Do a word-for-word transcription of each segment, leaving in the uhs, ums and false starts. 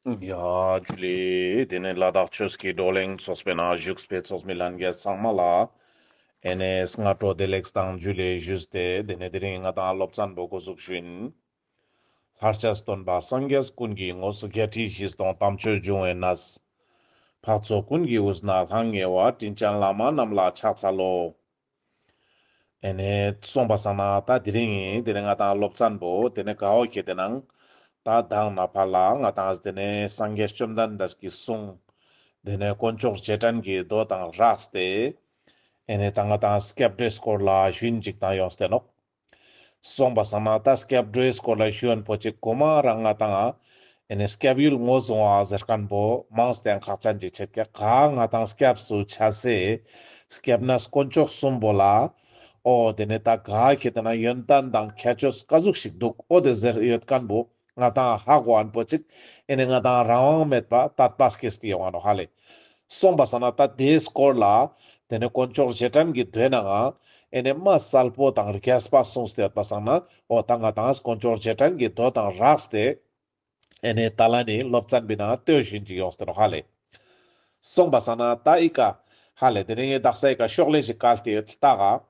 ཡ་ཇུ་ལེ། དེ་ནས་ལ་དྭགས་ཆོས་ཀྱི་བགྲོ་གླེང་ཚོགས་པའི་ནང་བཞུགས་པའི་ཚོགས་མི་ལྷན་རྒྱས་ཚང་མ་ལ་ཨེ་ནས་སྔ་དྲོ་བདེ་ལེགས་དང་ཇུ་ལེ་ཞུས་ཏེ། དེ་ནས་དེ་རིང་ང་དང་སློབ་ཚན་པོ་འགོ་འཛུགས་ཞུ་ཡིན། ལྷར་བཅས་སྟོན་པ་སངས་རྒྱས་ཀུན་གྱི་ངོ་བོ། བརྒྱད་ཁྲི་བཞི་སྟོང་དམ་ཆོས་འབྱུང་བའི་གནས། འཕགས་ཚོགས་ཀུན་གྱི་དབུས་ན་ལྷང་ངེ་བ། དྲིན་ཅན་བླ་མ་རྣམས་ལ་ཕྱག་འཚལ་ལོ། ཨེ་ནས་སོང་པ་སང་ན་ད་དེ་རིང་ཡིན། དེ་ནས་ང་དང་སློབ་ཚན་པོ་དེ་ནས་ག་འོ་ཁེ་དེ་ནང་ད་མདང་ནེ་ཕར་ལ་ང་དང་དེ་ནས་སངས་རྒྱས་བཅོམ་ལྡན་འདས་ཀྱི་གསུང་། དེ་ནས་དཀོན་མཆོག་རྗེས་དྲན་གྱི་མདོ་དང་སྦྲགས་ཏེ། ཨེ་ནས་ད་ང་དང་སྐྱབས་འགྲོའི་སྐོར་ལ་ཞུ་ཡིན་ཅིག་དང་ཡོངས་ཏེ་ནོག། སོང་པ་སང་ན་ད་སྐྱབས་འགྲོའི་སྐོར་ལ་ཞུ་ཡིན་པོ་ཅིག་གོ་མ་རང་ང་དང་ཨེ་ནས་སྐྱབས་ཡུལ་ངོས་བཟུང་བ་ཟེར་མཁན་པོ་མང་སྟེ་ཁག་ཅན་ཅིག་ཆེད་ཀྱག། ག་ང་དང་སྐྱབས་སུ་ཆ་སའི་སྐྱབས་གནས་དཀོན་མཆོག་གསུམ་པོ་ལ། འོ་དེ་ནས་ད་ག་ཁེ་དེ་ན་ཡོན་ཏན་དང་ཁྱད་ཆོས་ག་ཟུག་ཞིག་འདུག། འོ་དེ་ཟེར་ཡོད་མཁན་པོ་ང་དང་ཧ་གོ་ཡིན་པོ་ཅིག། ཨེ་ནས་ང་དང་རང་དབང་མེད་པ་དད་པ་སྐྱེས་ཏེ་ཡོང་བ་ནོག་ཧ་ལེ། སོང་པ་སང་ན་ད་དེའི་སྐོར་ལ་དེ་ནས་དཀོན་མཆོག་རྗེས་དྲན་གྱི་མདོའི་ནང་ང་ཨེ་ནས་མ་གསལ་པོ་དང་རྒྱས་པ་གསུངས་ཏེ་ཡོད་པ་སང་ན། འོ་ད་ང་དང་དཀོན་མཆོག་རྗེས་དྲན་གྱི་མདོ་དང་སྦྲགས་ཏེ་ཨེ་ནས་ད་ལ་ནི་སློབ་ཚན་པོའི་ནང་ལྟོས་ཞུ་ཡིན་ཅིག་ཡོངས་ཏེ་ནོག་ཧ་ལེ། སོང་པ་སང་ན་ད་ཨི་ཀ་ཧ་ལེ་དེ་ནས་ངས་དག་ས་ཨི་ཀ་ཤོག་ལེ་ཞིག་བཀལ་ཏེ་ཡོད་ལྟ་ག།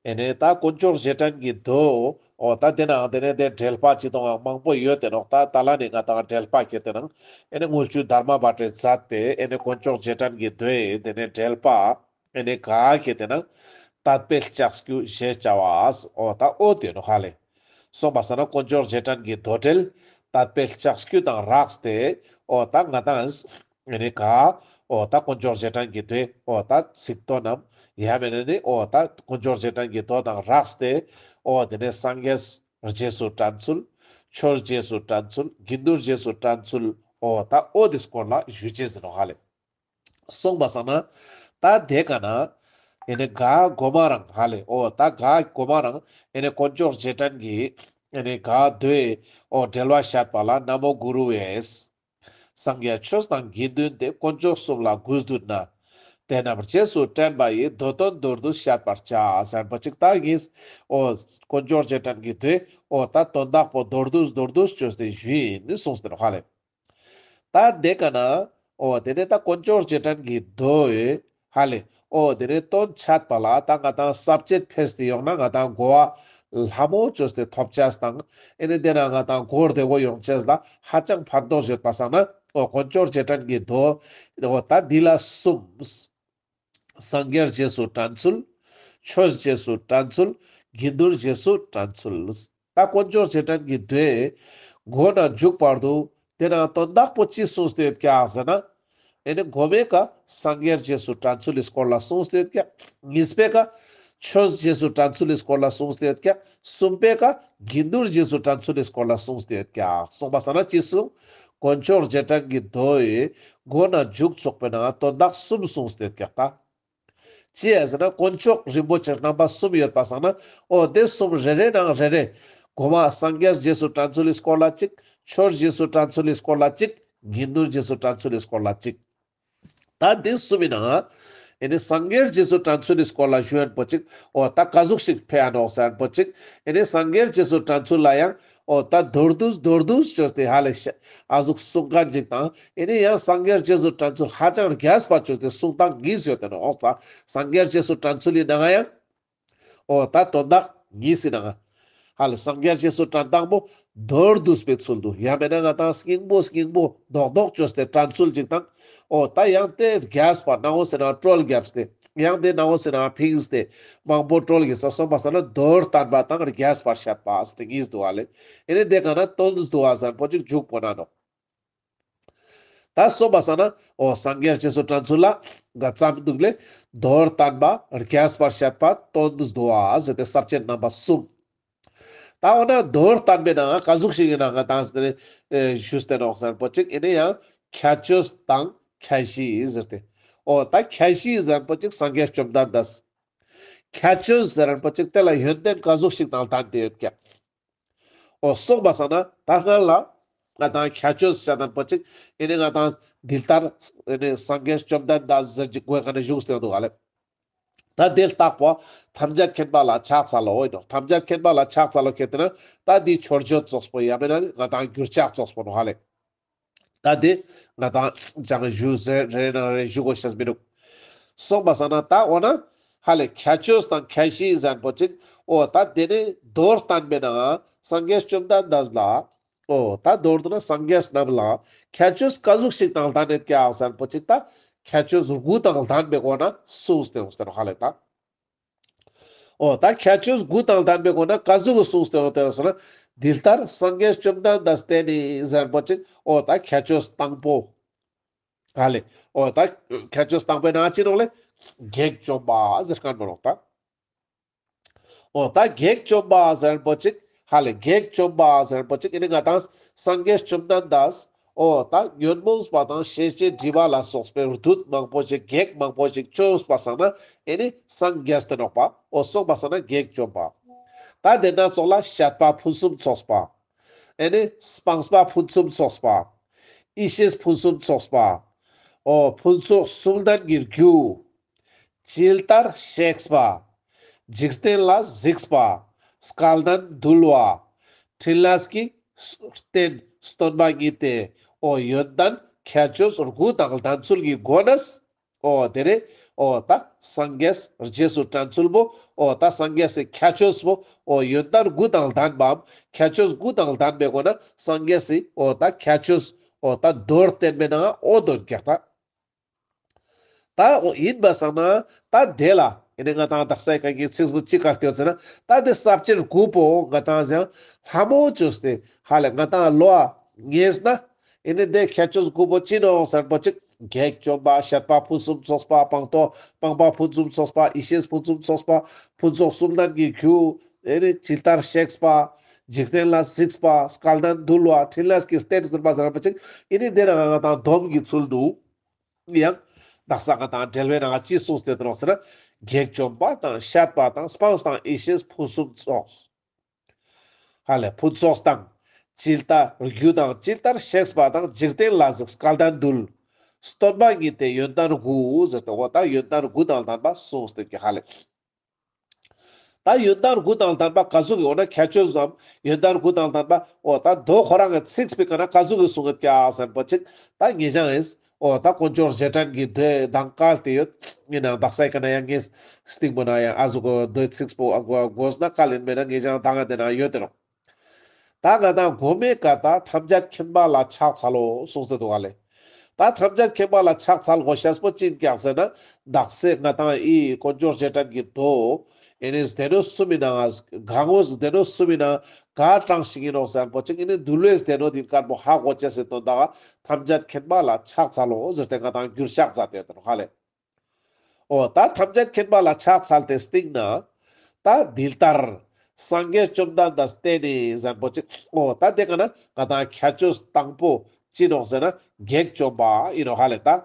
ཨེ་ནས་ད་དཀོན་མཆོག་རྗེས་དྲན་གྱི་མདོ། འོ་ད་དེ་ནང་དེ་ནས་དེ་འགྲེལ་པ་ཅི་དང་མང་པོ་ཡོད་དེ་ནོག། ད་ད་ལ་ནི་ང་དང་འགྲེལ་པ་ཁེ་དེ་ནང་ཨེ་ནས་དངུལ་ཆུ་དྷརྨ་བྷ་དྲས་མཛད་པའི་ཨེ་ནས་དཀོན་མཆོག་རྗེས་དྲན་གྱི་མདོའི་དེ་ནས་འགྲེལ་པ། ཨེ་ནས་ག་ཁེ་དེ་ནང་དད་པས་ལྕགས་ཀྱུ་ཞེས་བྱ་བ། འོ་ད་འོ་དེ་ནོག་ཧ་ལེ། སོང་པ་སང་ན་དཀོན་མཆོག་རྗེས་དྲན་གྱི་མདོ་འགྲེལ་དད་པས་ལྕགས་ཀྱུ་དང་སྦྲགས་ཏེ། འོ་ད་ང་དང་ཨེ་ནས་ག་འོ་ད་དཀོན་མཆོག་རྗེས་དྲན་གྱི་མདོའི་འོ་ད་ཚིག་དོན་ནམ་ཡང་མེན་ན་ནི་འོ་ད་དཀོན་མཆོག་རྗེས་དྲན་གྱི་མདོ་དང་སྦྲགས་ཏེ། འོ་དེ་ནས་སངས་རྒྱས་རྗེས་སུ་དྲན་ཚུལ། ཆོས་རྗེས་སུ་དྲན་ཚུལ། དགེ་འདུན་རྗེས་སུ་དྲན་ཚུལ། འོ་ད་འོ་དེ་སྐོར་ལ་ཞུ་ཅེས་ཟེར་ནོག་ཧ་ལེ། སོང་པ་སང་ན་ད་དེ་ཀ་ན་ཨེ་ནས་ག་གོ་མ་རང་ཧ་ལེ། འོ་ད་ག་གོ་མ་རང་ཨེ་ནས་དཀོན་མཆོག་རྗེས་དྲན་གྱི་ཨེ་ནས་ག་མདོའི་འོ་འགྲེལ་པ་བཤད་པ་ལ། ན་མོ་གུ་རུ་ཝེ། སངས་རྒྱས་ཆོས་དང་དགེ་འདུན་ཏེ། དཀོན་མཆོག་གསུམ་ལ་གུས་འདུད་ན། དེ་རྣམས་རྗེས་སུ་དྲན་པ་ཡིས། མདོ་དོན་མདོར་བསྡུས་བཤད་པར་བྱ། ཟེར་པ་ཅིག་ད་ངས་འོ་དཀོན་མཆོག་རྗེས་དྲན་གྱི་མདོའི་འོ་ད་དོན་དག་པོ་མདོར་བསྡུས་མདོར་བསྡུས་བཅོས་ཏེ་ཞུ་ཡིན་ནི་གསུངས་ཏེ་ནོག་ཧ་ལེ། ད་དེ་ཀ་ན་འོ་དེ་ནས་ད་དཀོན་མཆོག་རྗེས་དྲན་གྱི་མདོའི་ཧ་ལེ། འོ་དེ་ནས་དོན་འཆད་པ་ལ་ད་ང་དང་ས་བཅད་ཕེས་ཏེ་ཡོང་ན་ང་དང་གོ་བ་ལྷ་མོ་བཅོས་ཏེ་ཐོབ་ཅེས་དང་། ཨེ་ནས་དེ་ན་ང་དང་གོ་བདེ་བོ་ཡོང་ཅེས་ལ་ཧ་ཅང་ཕན་ཐོགས་ཡོད་པ་སང་ན། འོ་དཀོན་མཆོག་རྗེས་དྲན་གྱི་མདོ་འོ་ད་འདི་ལ་གསུམ། སངས་རྒྱས་རྗེས་སུ་དྲན་ཚུལ། ཆོས་རྗེས་སུ་དྲན་ཚུལ། དགེ་འདུན་རྗེས་སུ་དྲན་ཚུལ། ད་དཀོན་མཆོག་རྗེས་དྲན་གྱི་མདོའི་མགོ་ནས་མཇུག་བར་དུ་དེ་ན་དོན་དག་པོ་ཅི་གསུངས་ཏེ་ཡོད་ཀྱག་ཟེར་ན། ཨེ་ནས་གོ་མའི་ཀ་སངས་རྒྱས་རྗེས་སུ་དྲན་ཚུལ་ལི་སྐོར་ལ་གསུངས་ཏེ་ཡོད་ཀྱག། གཉིས་པའི་ཀ་ཆོས་རྗེས་སུ་དྲན་ཚུལ་ལི་སྐོར་ལ་གསུངས་ཏེ་ཡོད་ཀྱག། གསུམ་པའི་ཀ་དགེ་འདུན་རྗེས་སུ་དྲན་ཚུལ་ལི་སྐོར་ལ་གསུངས་ཏེ་ཡོད་ཀྱག། སོང་པ་སང་ན་ཅི་གསུངས། དཀོན་མཆོག་རྗེས་དྲན་གྱི་མདོའི་མགོ་ནས་མཇུག་ཚུགས་པའི་ནང་དོན་དག་གསུམ་གསུངས་ཏེ་ཡོད་ཀྱག་ད། ཅི་ཡ་ཟེར་ན་དཀོན་མཆོག་རིན་པོ་ཆེ་རྣམ་པ་གསུམ་ཡོད་པ་སང་ན། འོ་དེ་གསུམ་རེ་རེ་ནང་རེ་རེ། གོ་མ་སངས་རྒྱས་རྗེས་སུ་དྲན་ཚུལ་ལི་སྐོར་ལ་གཅིག། ཆོས་རྗེས་སུ་དྲན་ཚུལ་ལི་སྐོར་ལ་གཅིག། དགེ་འདུན་རྗེས་སུ་དྲན་ཚུལ་ལི་སྐོར་ལ་གཅིག། ད་དེ་གསུམ་མི་ནང་ཨེ་ནས་སངས་རྒྱས་རྗེས་སུ་དྲན་ཚུལ་ལི་སྐོར་ལ་ཞུ་ཡིན་པོ་གཅིག། འོ་ད་ག་ཟུག་ཞིག་ཕེ་ཡ་ནོག་ཟེར་ཡིན་པོ་གཅིག། ཨེ་ནས་སངས་རྒྱས་རྗེས་སུ་དྲན་ཚུལ་ལ་ཡང་འོ་ད་མདོར་བསྡུས་མདོར་བསྡུས་བཅོས་ཏེ་ཧ་ལེ་ཤ་ཨ་ཟུག་གསུང་མཁན་ཅིག་དང་། ཨེ་ནས་ཡང་སངས་རྒྱས་རྗེས་སུ་དྲན་ཚུལ་ཧ་ཅང་རྒྱས་པ་བཅོས་ཏེ་གསུང་སྟངས་གཉིས་ཡོད་དེ་ནོག། འོ་ད་སངས་རྒྱས་རྗེས་སུ་དྲན་ཚུལ་ལི་ནང་ཡང་འོ་ད་དོན་དག་གཉིས་སི་ནང་ཧ་ལེ་སངས་རྒྱས་རྗེས་སུ་དྲན་སྟངས་པོ་མདོར་བསྡུས་པའི་ཚུལ་དུ། ཡང་མེད་ན་ང་དང་སྙིང་པོ་སྙིང་པོ་རྡོག་རྡོག་བཅོས་ཏེ་དྲན་ཚུལ་ཅིག་དང་། འོ་ད་ཡང་དེ་རྒྱས་པ་ནང་འོ་ཟེར་ན་བཀྲོལ་བརྒྱབ་སྟེ། ཡང་དེ་ནང་འོ་ཟེར་ན་ཕིངས་ཏེ་མང་པོ་བཀྲོལ་གྱི་ས་སོང་པ་སང་ན་མདོར་བསྟན་པ་དང་རྒྱས་པར་བཤད་པ་ཟེར་ཏེ་གཉིས་འདུག་ཧ་ལེ། ཨེ་ནས་དེ་ཀ་ན་དོན་འདུག་ཟེར་ཡིན་པོ་གཅིག་མཇུག་པོ་ན་ནོག། ད་སོང་པ་སང་ན་འོ་སངས་རྒྱས་རྗེས་སུ་དྲན་ཚུལ་ལ་ག་ཙམ་འདུག་ལེ། མདོར་བསྟན་པ་རྒྱས་པར་བཤད་པ་དོན་འདུག་ཟེར་ཏེ་ས་བཅད་རྣམ་པ་གསུམ། ད་འོ་ན་མདོར་བསྟན་པའི་ནང་ག་ཟུག་ཞིག་ཡིན་ན་ང་དང་ཟེར་ཏེ་ཞུས་ཏེ་ནོག་ཟེར་པོ་གཅིག། ཨེ་ནས་ཡང་ཁྱད་ཆོས་དང་ཁྱད་གཞི་ཟེར་ཏེ། འོ་ད་ཁྱད་གཞི་ཟེར་པོ་གཅིག་སངས་རྒྱས་བཅོམ་ལྡན་འདས། ཁྱད་ཆོས་ཟེར་པོ་གཅིག་དེ་ལ་ཡོན་ཏན་ག་ཟུག་ཞིག་དང་ལྡན་ཏེ་ཡོད་ཀྱག། འོ་སོང་པ་སང་ན་ད་སྔར་ལ་ང་དང་ཁྱད་ཆོས་ཟེར་ན་པོ་གཅིག། ཨེ་ནས་ང་དང་འདི་ལྟར་ཨེ་ནས་སངས་རྒྱས་བཅོམ་ལྡན་འདས་ཟེར་གྱི་སྒོ་ཀ་ན་བཞུགས་ཏེ་འདུག་ཧ་ལེ། ད་དེ་ལྟག་པོ་ཐམས་ཅད་མཁྱེན་པ་ལ་ཕྱག་འཚལ་ལོ་ཡིན་ནོག། ཐམས་ཅད་མཁྱེན་པ་ལ་ཕྱག་འཚལ་ལོ་ཁེ་དེ་ན་ད་འདི་མཆོད་བརྗོད་ཙོགས་པོ་ཡང་མེན་ན་ང་དང་གུར་ཕྱག་ཙོགས་པོ་ནོག་ཧ་ལེ། ད་དེ་ང་དང་ཅང་ཞུ་ཟེར་རེ་ན་རེ་ཞུ་དགོས་ཤེས་མི་འདུག་སོང་པ་སང་ན་ད་འོ་ན་ཧ་ལེ་ཁྱད་ཆོས་དང་ཁྱད་གཞི་ཟེར་མཁན་པོ་ཅིག་འོ་ད་དེ་ནི་མདོར་བསྟན་པའི་ནང་སངས་རྒྱས་བཅོམ་ལྡན་འདས་ལ། འོ་ད་མདོར་བསྡུ་ན་སངས་རྒྱས་རྣམས་ལ་ཁྱད་ཆོས་ག་ཟུག་ཞིག་དང་ལྡན་ཡོད་ཀྱག་ཟེར་མཁན་པོ་ཅིག་ད་ཁྱད་ཆོས་དགུ་དང་ལྡན་པའི་སྒོ་ན་གསུངས་ཏེ་ཡོད་ཟེར་ནོག་ཧ་ལེ་ད། འོ་ད་ཁྱད་ཆོས་དགུ་དང་ལྡན་པའི་སྒོ་ན་ག་ཟུག་གི་གསུངས་ཏེ་ཡོད་དེ་ཟེར་ན། འདི་ལྟར་སངས་རྒྱས་བཅོམ་ལྡན་འདས་བསྟེན་ནས་ཟེར་མཁན་པོ་ཅིག་འོ་ད་ཁྱད་ཆོས་དང་པོ། ཧ་ལེ། འོ་ད་ཁྱད་ཆོས་དང་པོའི་ནང་ཅི་ནོག་ལེ། བགེགས་བཅོམ་པ་ཟེར་མཁན་པོ་ནོག་ད། འོ་ད་བགེགས་བཅོམ་པ་ཟེར་མཁན་པོ་ཅིག་ཧ་ལེ་བགེགས་བཅོམ་པ་ཟེར་མཁན་པོ་ཅིག་ཨེ་ནི་ང་དང་སངས་རྒྱས་བཅོམ་ལྡན་འདས། འོ་ད་ཉོན་མོངས་པ་དང་ཤེས་བྱའི་སྒྲིབ་པ་ལ་སོགས་པའི་བདུད་མང་པོ་ཞིག་བགེགས་མང་པོ་ཞིག་བཅོམ་པ་སང་ན་ཨེ་ནི་སངས་རྒྱས་ཏེ་ནོག་པ། འོ་སོང་པ་སང་ན་བགེགས་བཅོམ་པ། ད་དེ་ན་ཙོགས་ལ་བཤད་པ་ཕུན་སུམ་ཚོགས་པ། ཨེ་ནི་སྤངས་པ་ཕུན་སུམ་ཚོགས་པ། ཡེ་ཤེས་ཕུན་སུམ་ཚོགས་པ། འོ་ཕུན་ཚོགས་གསུམ་ལྡན་གྱི་རྒྱུ། ཇི་ལྟར་གཤེགས་པ། འཇིག་རྟེན་ལ་གཟིགས་པ། སྐལ་ལྡན་འདུལ་བ། ཕྲིན་ལས་ཀྱི་རྟེན་སྟོན་པ་ཉིད་དེ། འོ་ཡོན་ཏན་ཁྱད་ཆོས་དགུ་དང་ལྡན་ཚུལ་གྱི་སྒོ་ནས། འོ་དེ་ནས་འོ་ད་སངས་རྒྱས་རྗེས་སུ་དྲན་ཚུལ་པོ། འོ་ད་སངས་རྒྱས་སི་ཁྱད་ཆོས་པོ། འོ་ཡོན་ཏན་དགུ་དང་ལྡན་པའམ་ཁྱད་ཆོས་དགུ་དང་ལྡན་པའི་སྒོ་ན་སངས་རྒྱས་སི་འོ་ད་ཁྱད་ཆོས་འོ་ད་མདོར་བསྟན་པའི་ནང་འོ་དོན་ཀྱག་ད། ད་འོ་ཡིན་པ་སང་ན་ད་དེ་ལ་ཨེ་ནི་ང་དང་དག་ས་ཡི་ག་གི་ཚིག་པོ་ཅི་ག་ལྟོས་ཟེར་ན། ད་དེ་ས་བཅད་དགུ་པོ་ང་དང་ཡང་ལྷ་མོ་བཅོས་ཏེ་ཧ་ལེ་ང་དང་ལོ་ཨ་ངེས་ན། ཨེ་ནི་དེ་ཁྱད་ཆོས་དགུ་པོ་ཅི་ནོག་ཟེར་མཁན་པོ་ཅིག་བགེགས་བཅོམ་པ། བཤད་པ་ཕུན་སུམ་ཚོགས་པ། སྤངས་ཏོ་སྤངས་པ་ཕུན་སུམ་ཚོགས་པ། ཡེ་ཤེས་ཕུན་སུམ་ཚོགས་པ། ཕུན་ཚོགས་གསུམ་ལྡན་གྱི་རྒྱུ། ཨེ་ནི་ཇི་ལྟར་གཤེགས་པ། འཇིག་རྟེན་ལ་གཟིགས་པ། སྐལ་ལྡན་འདུལ་བ། ཕྲིན་ལས་ཀྱི་རྟེན་ཟེར་མཁན་པོ་ཅིག་ཨེ་ནི་དེ་ནང་ང་དང་སྡོམ་གྱི་ཚུལ་དུ། ཡང་། དག་ས་ང་དང་འགྲེལ་པའི་ནང་ཅི་གསུངས་ཏེ་ཡོད་ནོག་ཟེར་ན། བགེགས་བཅོམ་པ་དང་བཤད་པ་དང་སྤངས་དང་ཡེ་ཤེས་ཕུན་སུམ་ཚོགས། ཧ་ལེ་ཕུན་ཚོགས་དང་། ཇི་ལྟར་རྒྱུ་དང་ཇི་ལྟར་གཤེགས་པ་དང་འཇིག་རྟེན་ལ་གཟིགས་སྐལ་ལྡན་འདུལ། སྟོན་པ་ཉིད་དེ་ཡོན་ཏན་དགུ་ཟེར་ཏེ་འོ་ད་ཡོན་ཏན་དགུ་དང་ལྡན་པ་གསུངས་ཏེ་ཀྱག་ཧ་ལེ། ད་ཡོན་ཏན་དགུ་དང་ལྡན་པ་ག་ཟུག་གི་འོ་ན་ཁྱད་ཆོས་སམ་ཡོན་ཏན་དགུ་དང་ལྡན་པ་འོ་ད་མདོ་ཁོ་རང་གི་ཚིག་པའི་ཀ་ན་ག་ཟུག་གི་གསུངས་ཡོད་ཀྱག་ཟེར་མཁན་པོ་ཅིག་ད་ངེད་ཅག་ཨིན། འོ་ད་དཀོན་མཆོག་རྗེས་དྲན་གྱི་མདོའི་གདངས་བཀལ་ཏེ་ཡོད། ཡིན་ནའང་དག་ས་ཡི་ཀ་ན་ཡང་ངས་སྟིང་པོ་ན་ཡང་ཨ་ཟུག་གི་མདོའི་ཚིག་པོ་ཨ་གོ་དགོས་ན་བཀལ་ཡིན་མེད་ན་ངེད་ཅག་ད་ང་དེ་ན་ཡོད་དེ་ནོག་ད་ང་དང་གོ་མའི་ཀ་ད་ཐམས་ཅད་མཁྱེན་པ་ལ་ཕྱག་འཚལ་ལོ་གསུངས་ཏེ་འདུག་ག་ལེ། ད་ཐམས་ཅད་མཁྱེན་པ་ལ་ཕྱག་འཚལ་དགོས་ཤེས་པོ་ཅི་ཨིན་ཀྱག་ཟེར་ན། དག་ས་ང་དང་ཨི་དཀོན་མཆོག་རྗེས་དྲན་གྱི་མདོ། ཨེ་ནི་སྡེ་སྣོད་གསུམ་མི་ནང་གང་བོ་སྡེ་སྣོད་གསུམ་མི་ནང་ག་གྲངས་ཤིག་ཨིན་ནོག་ཟེར་མཁན་པོ་ཅིག་ཨེ་ནི་འདུལ་བའི་སྡེ་སྣོད་ཨིན་མཁན་པོ་ཧ་གོ་ཅེས་སི་དོན་དག་ཐམས་ཅད་མཁྱེན་པ་ལ་ཕྱག་འཚལ་ལོ་ཟེར་ཏེ་ང་དང་འགྱུར་ཕྱག་མཛད་དེ་ཡོད་ནོག་ཧ་ལེ། འོ་ད་ཐམས་ཅད་མཁྱེན་པ་ལ་ཕྱག་འཚལ་ཏེ་སྟིང་ན། ད་འདི་ལྟར། སངས་རྒྱས་བཅོམ་ལྡན་འདས་བསྟེན་ནས་ཟེར་མཁན་པོ་ཅིག་འོ་ད་དེ་ཀ་ན་ང་དང་ཁྱད་ཆོས་དང་པོ་ཅི་ནོག་ཟེར་ན་བགེགས་བཅོམ་པ་ཨིན་ནོག་ཧ་ལེ་ད།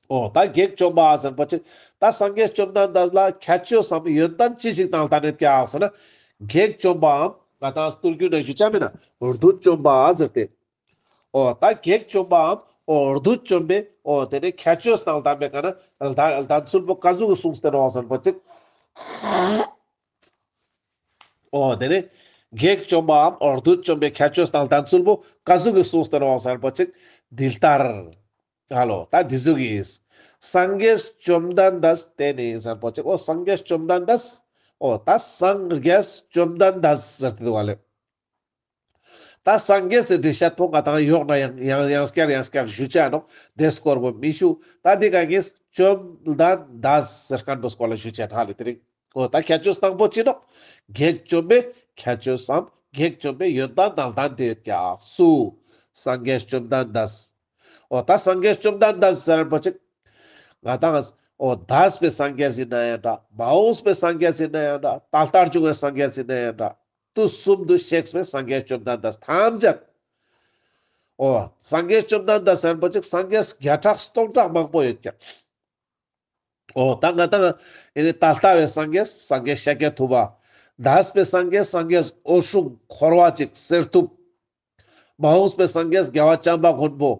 འོ་ད་བགེགས་བཅོམ་པ་ཟེར་མཁན་པོ་ཅིག་ད་སངས་རྒྱས་བཅོམ་ལྡན་འདས་ལ་ཁྱད་ཆོས་སམ་ཡོན་ཏན་ཅི་ཞིག་དང་ལྡན་ཡོད་ཀྱག་ཟེར་ན། བགེགས་བཅོམ་པའམ་ང་དང་སྟོད་རྒྱུད་ན་ཞུ་ཆ་མེད་ན་བདུད་བཅོམ་པ་ཟེར་ཏེ། འོ་ད་བགེགས་བཅོམ་པའམ་འོ་བདུད་བཅོམ་པའི་འོ་དེ་ནི་ཁྱད་ཆོས་དང་ལྡན་པའི་ཀ་ན་ལྡན་ལྡན་ཚུལ་པོ་ག་ཟུག་གི་གསུངས་ཏེ་ནོག་ཟེར་མཁན་པོ་ཅིག་འོ་དེ་ནི་བགེགས་བཅོམ་པའམ་འོ་བདུད་བཅོམ་པའི་ཁྱད་ཆོས་དང་ལྡན་ཚུལ་པོ་ག་ཟུག་གི་གསུངས་ཏེ་ནོག་ཟེར་མཁན་པོ་ཅིག་འདི་ལྟར། ཧ་ལོ་ད་འདི་ཟུག་གི། སངས་རྒྱས་བཅོམ་ལྡན་འདས་བསྟེན་ནས་ཟེར་མཁན་པོ་ཅིག་འོ་སངས་རྒྱས་བཅོམ་ལྡན་འདས། འོ་ད་སངས་རྒྱས་བཅོམ་ལྡན་འདས་ཟེར་ཏེ་འདུག་ག་ལེ། ད་སངས་རྒྱས་སི་འགྲེལ་བཤད་པོ་ང་དང་ཡོག་ན་ཡང་ཡང་ཡང་སྐྱར་ཡང་སྐྱར་ཞུ་ཆ་ནོག་དེ་སྐོར་པོ་མི་ཞུ། ད་འདི་ག་ངས་བཅོམ་ལྡན་འདས་ཟེར་མཁན་པོ་སྐོར་ལ་ཞུ་ཆ་ཧ་ལེ་དེ་རིང་། འོ་ད་ཁྱད་ཆོས་དང་པོ་ཅི་ནོག་བགེགས་བཅོམ་པའི་ཁྱད་ཆོས་སམ་བགེགས་བཅོམ་པའི་ཡོན་ཏན་དང་ལྡན་ཏེ་ཡོད་ཀྱག་སུ། སངས་རྒྱས་བཅོམ་ལྡན་འདས། འོ་ད་སངས་རྒྱས་བཅོམ་ལྡན་འདས་ཟེར་མཁན་པོ་ཅིག་ང་དང་འོ་འདས་པའི་སངས་རྒྱས་ཡིན་ན་ཡང་འདྲ། མ་འོངས་པའི་སངས་རྒྱས་ཡིན་ན་ཡང་འདྲ། ད་ལྟར་བྱུང་བའི་སངས་རྒྱས་ཡིན་ན་ཡང་འདྲ། དུས་གསུམ་དུ་གཤེགས་པའི་སངས་རྒྱས་བཅོམ་ལྡན་འདས་ཐམས་ཅད། འོ་སངས་རྒྱས་བཅོམ་ལྡན་འདས་ཟེར་མཁན་པོ་ཅིག་སངས་རྒྱས་བརྒྱ་ཕྲག་སྟོང་ཕྲག་མང་པོ་ཡོད་ཀྱག་འོ་ད་ང་དང་ཨེ་ནི་ད་ལྟ་བའི་སངས་རྒྱས་སངས་རྒྱས་ཤཱཀྱ་ཐུབ་པ། འདས་པའི་སངས་རྒྱས་སངས་རྒྱས་འོད་སྲུང་འཁོར་བ་འཇིག་གསེར་ཐུབ། མ་འོངས་པའི་སངས་རྒྱས་རྒྱལ་བ་བྱམས་པ་མགོན་པོ།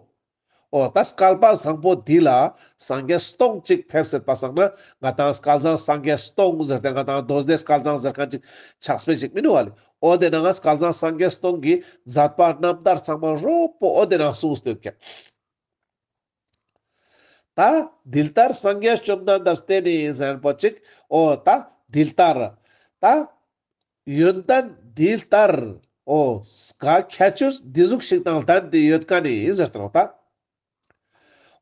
འོ་ད་བསྐལ་པ་བཟང་པོ་འདི་ལ་སངས་རྒྱས་སྟོང་གཅིག་ཕེབས་སྲིད་པ་སང་ན་ང་ཏང་སྐལ་བཟང་སངས་རྒྱས་སྟོང་ཟེར་ཏེ་ང་ཏང་མདོ་སྡེ་སྐལ་བཟང་ཟེར་མཁན་ཅིག་ཕྱག་དཔེ་ཅིག་མི་འདུག་ག་ལེ། འོ་དེ་ནང་ང་སྐལ་བཟང་སངས་རྒྱས་སྟོང་གི་མཛད་པ་རྣམ་ཐར་ཚང་མ་རོབ་པོ་འོ་དེ་ནང་གསུངས་ཏེ་ཡོད་ཀྱག། ད་འདི་ལྟར་སངས་རྒྱས་བཅོམ་ལྡན་འདས་བསྟེན་ནས་ཟེར་མཁན་པོ་ཅིག། འོ་ད་འདི་ལྟར། ད་ཡོན་ཏན་འདི་ལྟར། འོ་ག་ཁྱད་ཆོས་འདི་ཟུག་ཞིག་དང་ལྡན་ཏེ་ཡོད་མཁན་ནི་ཟེར་ཏེ་ནོག་ད།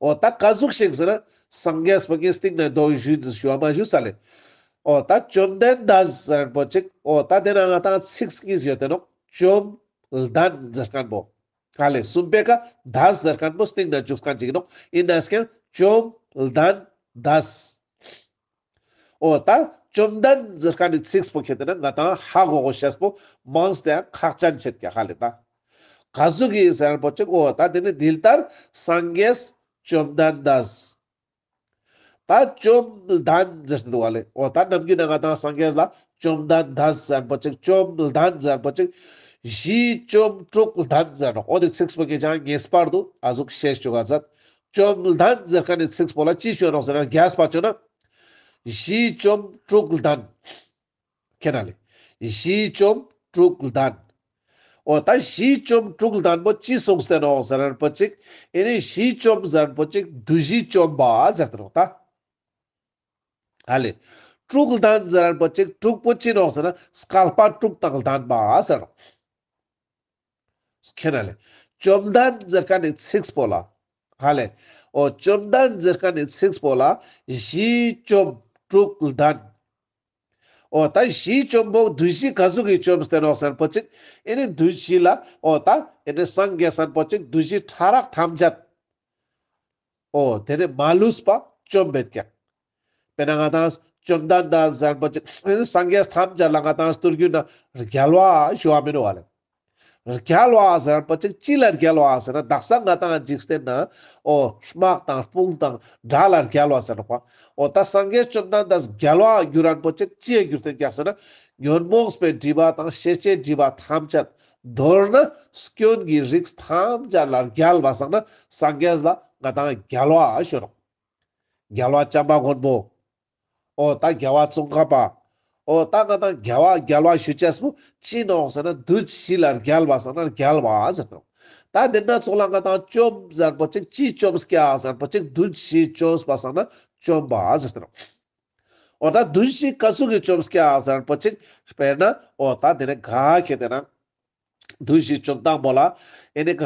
འོ་ད་ག་ཟུག་ཞིག་ཟེར་ན་སངས་རྒྱས་པ་གི་སྟིང་ནེ་མདོ་ཞུ་ཞུ་བ་མ་ཞུས་ས་ལེ། འོ་ད་བཅོམ་ལྡན་འདས་ཟེར་མཁན་པོ་ཅིག། འོ་ད་དེ་ན་ང་ཏང་ཚིག་གཉིས་ཡོད་དེ་ནོག། བཅོམ་ལྡན་ཟེར་མཁན་པོ། ག་ལེ་གསུམ་པའི་ཀ་འདས་ཟེར་མཁན་པོ་སྟིང་ནེ་འཇུག་མཁན་ཅིག་ནོག། ཡིན་ནས་ཀྱང་བཅོམ་ལྡན་འདས། འོ་ད་བཅོམ་ལྡན་ཟེར་མཁན་ནི་ཚིག་པོ་ཁྱེར་ཏེ་ན་ང་ཏང་ཧ་གོ་གོ་ཤེས་པོ་མང་སྟེ་ཡང་ཁག་ཅན་ཆེད་ཀྱག་ཧ་ལེ་ད། ག་ཟུག་གི་ཟེར་མཁན་པོ་ཅིག། འོ་ད་དེ་ནི་འདི་ལྟར་སངས་རྒྱས་བཅོམ་ལྡན་འདས། ད་བཅོམ་ལྡན་ཟེར་ཏེ་འདུག་ག་ལེ། འོ་ད་ནམ་རྒྱུན་ན་ང་ཏང་སངས་རྒྱས་ལ་བཅོམ་ལྡན་འདས་ཟེར་མཁན་པོ་ཅིག། བཅོམ་ལྡན་ཟེར་མཁན་པོ་ཅིག། བཞི་བཅོམ་དྲུག་ལྡན་ཟེར་ནོག། འོ་དེ་ཚིག་པོ་གི་ཅང་ངེས་པར་དུ་ཨ་ཟུག་ཤེས་བཅུག་ག་མཛད། བཅོམ་ལྡན་ཟེར་མཁན་ནི་ཚིག་པོ་ལ་ཅི་ཞུ་ནོག་ཟེར་ན་རྒྱས་པ་བཅོ་ན། བཞི་བཅོམ་དྲུག་ལྡན། ཁྱེད་ན་ལེ། བཞི་བཅོམ་དྲུག་ལྡན། འོ་ད་བཞི་བཅོམ་དྲུག་ལྡན་པོ་ཅི་གསུངས་ཏེ་ནོག་ཟེར་ན་པོ་ཅིག། ཨེ་ནི་བཞི་བཅོམ་ཟེར་ན་པོ་ཅིག་བདུད་བཞི་བཅོམ་པ་ཟེར་ཏེ་ནོག་ད། ཧ་ལེ། དྲུག་ལྡན་ཟེར་ན་པོ་ཅིག་དྲུག་པོ་ཅི་ནོག་ཟེར་ན་བསྐལ་པ་དྲུག་དང་ལྡན་པ་ཟེར་ནོག། ཁྱེད་ན་ལེ། བཅོམ་ལྡན་ཟེར་མཁན་ནི་ཚིག་པོ་ལ། ཧ་ལེ། འོ་བཅོམ་ལྡན་ཟེར་མཁན་ནི་ཚིག་པོ་ལ་བཞི་བཅོམ་དྲུག་ལྡན། འོ་ད་བཞི་བཅོམ་པོ་བདུད་བཞི་ག་ཟུག་གི་བཅོམ་སྟེ་ནོག་ཟེར་ན་པོ་ཅིག། ཨེ་ནི་བདུད་བཞི་ལ་འོ་ད་ཨེ་ནི་སངས་རྒྱས་ཟེར་ན་པོ་ཅིག་བདུད་བཞི་ཕྲ་རགས་ཐམས་ཅད། འོ་དེ་ནི་མ་ལུས་པ་བཅོམ་པའི་ཀྱག། དཔེར་ན་ང་ཏང་བཅོམ་ལྡན་འདས་ཟེར་མཁན་པོ་ཅིག་སངས་རྒྱས་ཐམས་ཅད་ལ་ང་ཏང་སྟོད་རྒྱུད་ན་རྒྱལ་བ་ཞུ་བ་མི་འདུག་ག་ལེ། རྒྱལ་བ་ཟེར་མཁན་པོ་ཅིག་ཅི་ལ་རྒྱལ་བ་ཟེར་ན་དག་ས་ང་ཏང་འཇིག་རྟེན་ན་འོ་དམག་དང་དཔུང་དང་དགྲ་ལ་རྒྱལ་བ་ཟེར་ནོག་པ། འོ་ད་སངས་རྒྱས་བཅོམ་ལྡན་འདས་རྒྱལ་བ་གྱུར་མཁན་པོ་ཅིག་ཅི་ཡ་གྱུར་ཏེ་ཀྱག་ཟེར་ན་ཉོན་མོངས་པའི་སྒྲིབ་པ་དང་ཤེས་བྱའི་སྒྲིབ་པ་ཐམས་ཅད་མདོར་ན་སྐྱོན་གྱི་རིགས་ཐམས་ཅད་ལ་རྒྱལ་བ་སང་ན་སངས་རྒྱས་ལ་ང་ཏང་རྒྱལ་བ་ཞུ་ནོག། རྒྱལ་བ་བྱམས་པ་མགོན་པོ། འོ་ད་རྒྱལ་བ་ཙོང་ཁ་པ། འོ་ད་ང་ཏང་རྒྱལ་བ་རྒྱལ་བ་ཞུ་ཅེས་པོ་ཅི་ནོག་ཟེར་ན་བདུད་བཞི་ལ་རྒྱལ་བ་སང་ན་རྒྱལ་བ་ཟེར་ཏེ་ནོག། ད་དེ་ན་ཚོགས་ལ་ང་ཏང་བཅོམ་ཟེར་མཁན་པོ་ཅིག་ཅི་བཅོམ་ཀྱག་ཟེར་མཁན་པོ་ཅིག་བདུད་བཞི་བཅོམ་པ་སང་ན་བཅོམ་པ་ཟེར་ཏེ་ནོག། འོ་ད་བདུད་བཞི་ག་ཟུག་གི་བཅོམ་ཀྱག་ཟེར་མཁན་པོ་ཅིག་དཔེར་ན་འོ་ད་དེ་ནི་ག་ཁྱེར་ཏེ་ན། བདུད་བཞི་བཅོམ་སྟངས་པོ་ལ། ཨེ་ནི་ག་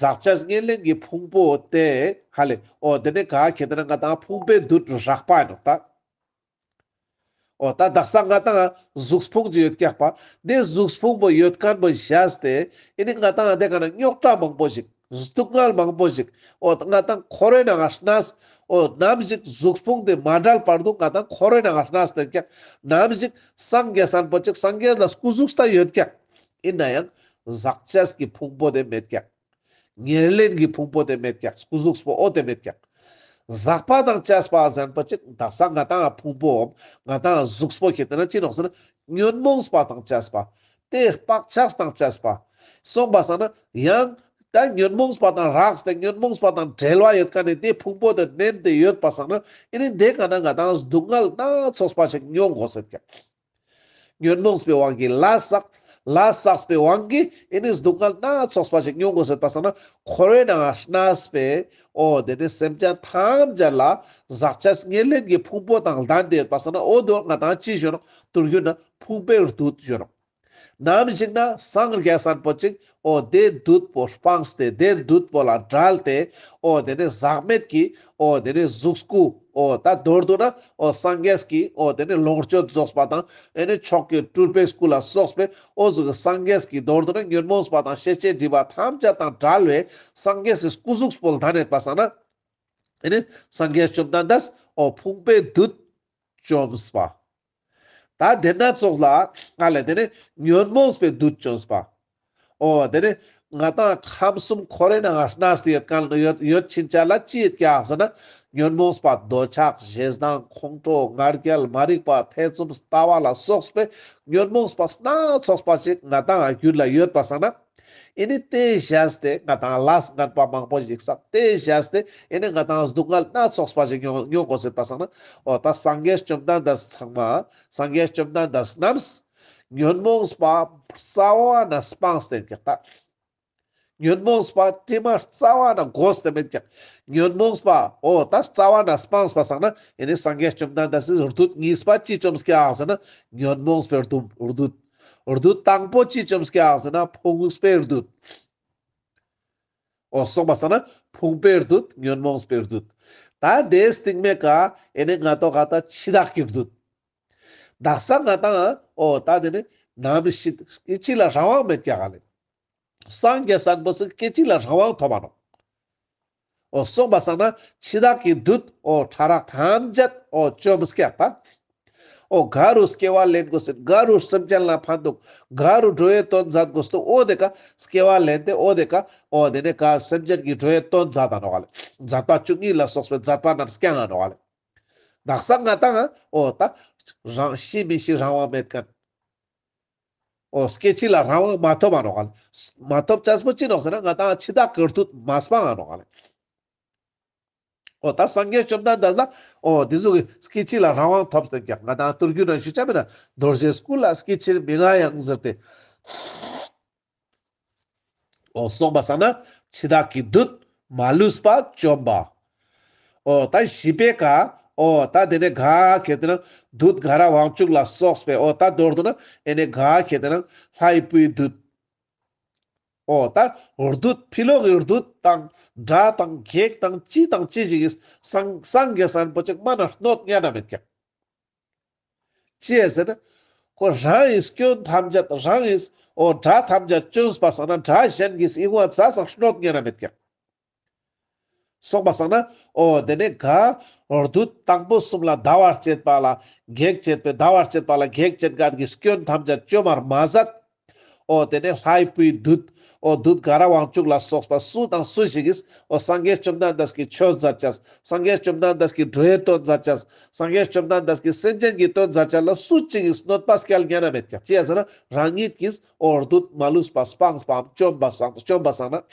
ཟག་བཅས་ཉེར་ལེན་གྱི་ཕུང་པོ་སྟེ། ཧ་ལེ། འོ་དེ་ནི་ག་ཁྱེར་ཏེ་ན་ང་ཏང་ཕུང་པོའི་བདུད་རགས་པ་ཡིན་ནོག་ད། འོ་ད་དག་ས་ང་ཏང་གཟུགས་ཕུང་ཅིག་ཡོད་ཀྱག་པ། དེ་གཟུགས་ཕུང་པོ་ཡོད་མཁན་པོ་བཞག་སྟེ། ཨེ་ནི་ང་ཏང་དེ་ཀ་ན་རྙོག་དྲ་མང་པོ་ཞིག། སྡུག་བསྔལ་མང་པོ་ཞིག། འོ་ང་ཏང་འཁོར་བའི་ནང་ང་གནས། འོ་ནམ་ཞིག་གཟུགས་ཕུང་དེ་མ་བྲལ་བར་དུ་ང་ཏང་འཁོར་བའི་ནང་ང་གནས་ཏེ་ཀྱག། ནམ་ཞིག་སངས་རྒྱས་སམ་པོ་ཅིག་སངས་རྒྱས་ལ་སྐུ་གཟུགས་ད་ཡོད་ཀྱག། ཡིན་ན་ཡང་ཟག་བཅས་ཀྱི་ཕུང་པོ་དེ་མེད་ཀྱག། ཉེར་ལེན་གྱི་ཕུང་པོ་དེ་མེད་ཀྱག། སྐུ་གཟུགས་པོ་འོ་དེ་མེད་ཀྱག། ཟག་པ་དང་བཅས་པ་ཟེར་མཁན་པོ་ཅིག་དག་ས་ང་ཏང་ཕུང་པོའམ་ང་ཏང་གཟུགས་པོ་ཁྱེར་ཏེ་ན་ཅི་ནོག་ཟེར་ན་ཉོན་མོངས་པ་དང་བཅས་པ། དེ་བག་ཆགས་དང་བཅས་པ། སོང་པ་སང་ན་ཡང་ད་ཉོན་མོངས་པ་དང་རགས་ཏེ་ཉོན་མོངས་པ་དང་བྲལ་བ་ཡོད་མཁན་ནི་དེ་ཕུང་པོ་དེ་བརྣན་ཏེ་ཡོད་པ་སང་ན་ཨེ་ནི་དེ་ཀ་ན་ང་ཏང་སྡུག་བསྔལ་སྣ་ཚོགས་པ་ཞིག་མྱོང་དགོས་ཟེར་ཀྱག། ཉོན་མོངས་པའི་དབང་གིས་ལས་བསགས། ལས་བསགས་པའི་དབང་གིས་ཨེ་ནི་སྡུག་བསྔལ་སྣ་ཚོགས་པ་ཞིག་མྱོང་དགོས་ཟེར་པ་སང་ན་འཁོར་བའི་ནང་ང་གནས་པའི་འོ་དེ་ནི་སེམས་ཅན་ཐམས་ཅད་ལ་ཟག་བཅས་ཉེར་ལེན་གྱི་ཕུང་པོ་དང་ལྡན་ཏེ་ཡོད་པ་སང་ན་འོ་དེ་ང་ཏང་ཅི་ཞུ་ནོག། མདོ་རྒྱུད་ན་ཕུང་པོའི་བདུད་ཞུ་ནོག། ནམ་ཞིག་ན་སངས་རྒྱས་སམ་པོ་ཅིག་འོ་དེ་བདུད་པོ་སྤངས་ཏེ་དེ་བདུད་པོ་ལ་བྲལ་ཏེ་འོ་དེ་ནི་ཟག་མེད་ཀྱི་འོ་དེ་ནི་གཟུགས་སྐུ་འོ་ད་མདོར་བསྡུ་ན་འོ་སངས་རྒྱས་ཀྱི་འོ་དེ་ནི་ལོངས་སྤྱོད་རྫོགས་པ་དང་ཨེ་ནི་མཆོག་གི་སྤྲུལ་པའི་སྐུ་ལ་སོགས་པའི་འོ་ཟུག་གི་སངས་རྒྱས་ཀྱི་མདོར་བསྡུ་ན་ཉོན་མོངས་པ་དང་ཤེས་བྱའི་སྒྲིབ་པ་ཐམས་ཅད་དང་བྲལ་བའི་སངས་རྒྱས་ཀྱི་སྐུ་གཟུགས་པོ་ལ་ལྡན་ཡོད་པ་སང་ན། ཨེ་ནི་སངས་རྒྱས་བཅོམ་ལྡན་འདས་འོ་ཕུང་པོའི་བདུད་བཅོམས་པ། ད་དེ་ན་ཚོགས་ལ་ཨ་ལེ་དེ་ནི་ཉོན་མོངས་པའི་བདུད་བཅོམས་པ། འོ་དེ་ནི་ང་ཏང་ཁམས་གསུམ་འཁོར་བའི་ནང་ང་གནས་ཏེ་ཡོད་མཁན་ཡོད་ཡོད་ཕྱིན་ཆད་ལ་ཅི་ཡོད་ཀྱག་ཟེར་ན་ཉོན་མོངས་པ་འདོད་ཆགས་ཞེ་སྡང་ཁོང་ཁྲོ་ང་རྒྱལ་མ་རིག་པ་ཐེ་ཚོམ་ལྟ་བ་ལ་སོགས་པའི་ཉོན་མོངས་པ་སྣ་ཚོགས་པ་ཞིག་ང་ཏང་རྒྱུད་ལ་ཡོད་པ་སང་ན། ཨེ་ནི་དེ་བཞག་སྟེ་ང་དང་ལས་ངན་པ་མང་པོ་ཞིག་བསགས། དེ་བཞག་སྟེ་ཨེ་ནི་ང་དང་སྡུག་བསྔལ་སྣ་ཚོགས་པ་ཞིག་མྱོང་མྱོང་དགོས་ཟེར་པ་སང་ན། འོ་ད་སངས་རྒྱས་བཅོམ་ལྡན་འདས་ཚང་མ་སངས་རྒྱས་བཅོམ་ལྡན་འདས་རྣམས་ཉོན་མོངས་པ་རྩ་བ་ནས་སྤངས་ཏེ་ཀྱག་ད། ཉོན་མོངས་པ་དྲི་མ་རྩ་བ་ནས་གོས་ཏེ་མེད་ཀྱག། ཉོན་མོངས་པ་འོ་ད་རྩ་བ་ནས་སྤངས་པ་སང་ན་ཨེ་ནི་སངས་རྒྱས་བཅོམ་ལྡན་འདས་སི་བདུད་གཉིས་པ་ཅི་བཅོམ་ཀྱག་ཟེར་ན་ཉོན་མོངས་པའི་བདུད། བདུད་བདུད་དང་པོ་ཅི་བཅོམ་ཀྱག་ཟེར་ན་ཕུང་པོའི་བདུད། འོ་སོང་པ་སང་ན་ཕུང་པོའི་བདུད་ཉོན་མོངས་པའི་བདུད། ད་དེའི་སྟིང་མའི་ཀ་ཨེ་ནི་ང་ཏོ་ག་ད་འཆི་བདག་གི་བདུད། དག་ས་ང་དང་འོ་ད་དེ་ནི་ནམ་ཞིག་སྐྱེ་འཆི་ལ་རང་དབང་མེད་ཀྱག་ག་ལེ། སངས་རྒྱས་སམ་པོ་སི་སྐྱེ་འཆི་ལ་རང་དབང་ཐོབ་པ་ནོག། འོ་སོང་པ་སང་ན་འཆི་བདག་གི་བདུད་འོ་ཕྲ་རགས་ཐམས་ཅད་འོ་བཅོམ་ཀྱག་ད། འོ་ག་རུ་སྐྱེ་བ་ལེན་དགོས་སེ་ག་རུ་སེམས་ཅན་ལ་ཕན་འདུག། ག་རུ་འགྲོ་བའི་དོན་མཛད་དགོས་འདུག། འོ་དེ་ཀ་སྐྱེ་བ་ལེན་ཏེ་འོ་དེ་ཀ་འོ་དེ་ནི་ཀ་སེམས་ཅན་གྱི་འགྲོ་བའི་དོན་མཛད་ད་ནོག་ག་ལེ། མཛད་པ་བཅུ་གཉིས་ལ་སོགས་པའི་མཛད་པ་རྣམས་བསྐྱང་ང་ནོག་ག་ལེ། དག་ས་ང་དང་འོ་ད་རང་ཤི་མི་ཤི་རང་དབང་མེད་མཁན། འོ་སྐྱེ་འཆི་ལ་རང་དབང་མ་ཐོབ་པ་ནོག་ག་ལེ། མ་ཐོབ་ཅེས་པོ་ཅི་ནོག་ཟེར་ན་ང་དང་འཆི་བདག་གི་བདུད་མ་སྤང་ང་ནོག་ག་ལེ། འོ་ད་སངས་རྒྱས་བཅོམ་ལྡན་འདས་ལ་འོ་དེ་ཟུག་གི་སྐྱེ་འཆི་ལ་རང་དབང་ཐོབ་སྟེ་ཀྱག། ང་དང་ཐུར་རྒྱུད་ན་ཞུ་ཆ་མེད་ན་རྡོ་རྗེའི་སྐུ་ལ་སྐྱེ་འཆིར་མི་མངའ་ཡང་ཟེར་ཏེ། འོ་སོང་པ་སང་ན་འཆི་བདག་གི་བདུད་མ་ལུས་པ་བཅོམ་པ། འོ་ད་བཞི་པའི་ཀ་འོ་ད་དེ་ནས་ག་ཁེ་ཏེ་ན་བདུད་དགའ་རབ་དབང་ཕྱུག་ལ་སོགས་པའི་འོ་ད་མདོར་བསྡུ་ན་ཨེ་ནི་ག་ཁེ་ཏེ་ན་ལྷའི་བུའི་བདུད། འོ་ད་བདུད་ཕྱི་ལོགས་ཀྱི་བདུད་དང་དགྲ་དང་བགེགས་དང་ཅི་དང་ཅི་ཞིག་གིས་སངས་སངས་རྒྱས་སམ་པོ་ཅིག་མ་ན་གནོད་ཉན་ན་མེད་ཀྱག། ཅི་ཡ་ཟེར་ན། ཁོ་རང་གི་སྐྱོན་ཐམས་ཅད་རང་གི་འོ་དགྲ་ཐམས་ཅད་བཅོམ་པ་སང་ན་དགྲ་གཞན་གྱིས་ཨི་ཝང་ཙ་སང་གནོད་ཉན་ན་མེད་ཀྱག། སོང་པ་སང་ན་འོ་དེ་ནས་ག་བདུད་དང་པོ་གསུམ་ལ་ཟླ་བར་བཅད་པ་ལ་གེགས་བྱེད་པའི་ཟླ་བར་བཅད་པ་ལ་གེགས་བྱེད་མཁན་གྱི་སྐྱོན་ཐམས་ཅད་བཅོམ་པར་མ་ཟད། འོ་དེ་ནས་ལྷའི་བུའི་བདུད། འོ་བདུད་དགའ་རབ་དབང་ཕྱུག་ལ་སོགས་པ་སུ་དང་སུ་ཞིག་གིས་འོ་སངས་རྒྱས་བཅོམ་ལྡན་འདས་ཀྱི་ཆོས་མཛད་ཅེས། སངས་རྒྱས་བཅོམ་ལྡན་འདས་ཀྱི་འགྲོ་བའི་དོན་མཛད་ཅེས། སངས་རྒྱས་བཅོམ་ལྡན་འདས་ཀྱི་སེམས་ཅན་གྱི་དོན་མཛད་ཅེས་ལ་སུ་གཅིག་གིས་གནོད་པ་སྐྱལ་ཉན་ན་མེད་ཀྱག། ཅི་ཡ་ཟེར་ན་རང་ཉིད་ཀྱིས་འོ་བདུད་མ་ལུས་པ་སྤངས་པའམ་བཅོམ་པ་སང་བཅོམ་པ་སང་ན།